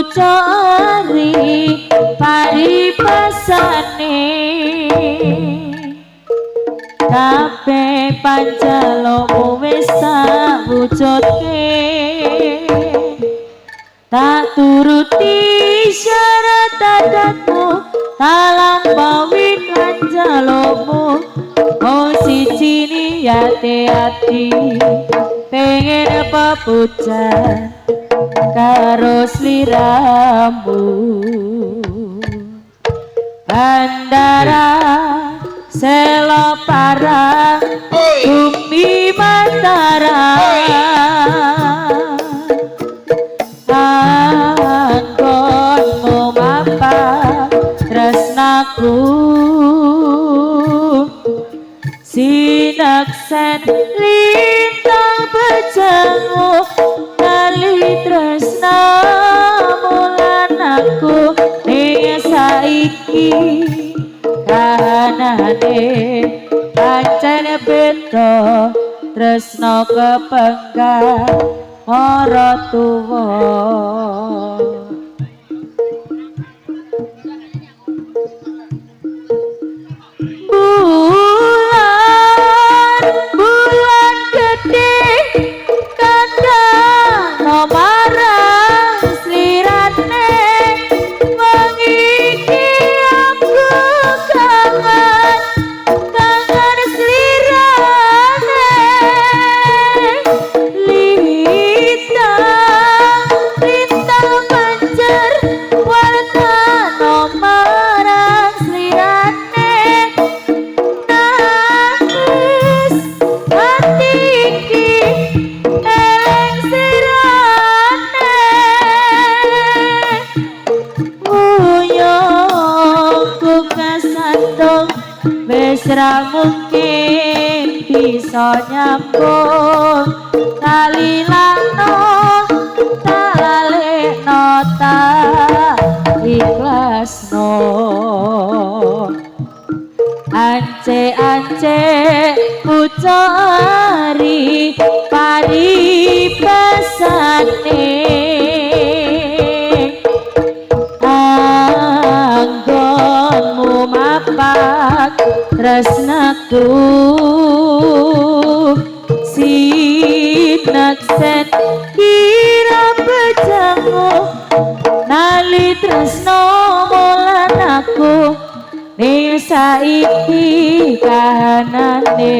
pucari paribasane kabeh panjalukmu wis tak wujudke tak turuti syarat adatmu tak lampaui kanjalukmu mung siji niyate ati pengen pepujan karo sliramu Bandara Selo Parang Bumi Mataram anggonmu mapak tresnaku sinaksen lintang bejangu tali tresnamu lan aku ning saiki kahanane pancen beda tresna kepenggak mara tuwa. Bulan bulan gede kandhane marang slirane wengi iki aku kangen kangen slirane lintang lintang pancer wartane marang slirane nangis ati iki eling sirane nguyuhku kesandung wis ra mungkin bisa nyambung talilano talalekno tak ikhlasno ance-ance pucari paribasane anggonmu mapak tresnaku sinaksen kira bejangu nali tresno lan aku ning saiki kahanane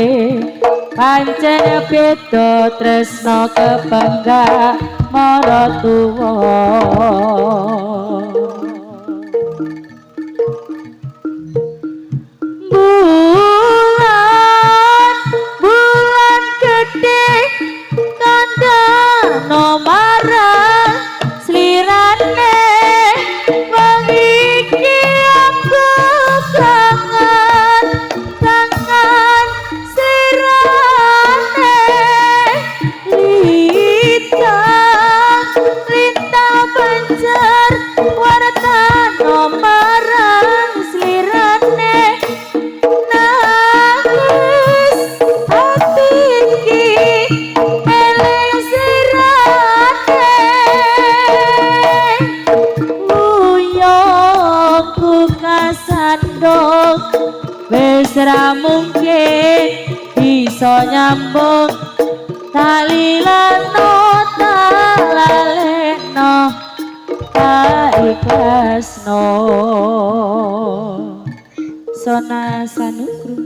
pancen beda tresna kepenggak mara tuwa. Bulan bulan gede kandhane marang slirane wengi iki aku kangen kangen slirane lintang lintang pancer wartane marang slirane nangis ati iki eling sirane nguyuhku kasandung wis ra mungkin bisa nyambung talilano talalekno tak ikhlasno. Sona Sanukru.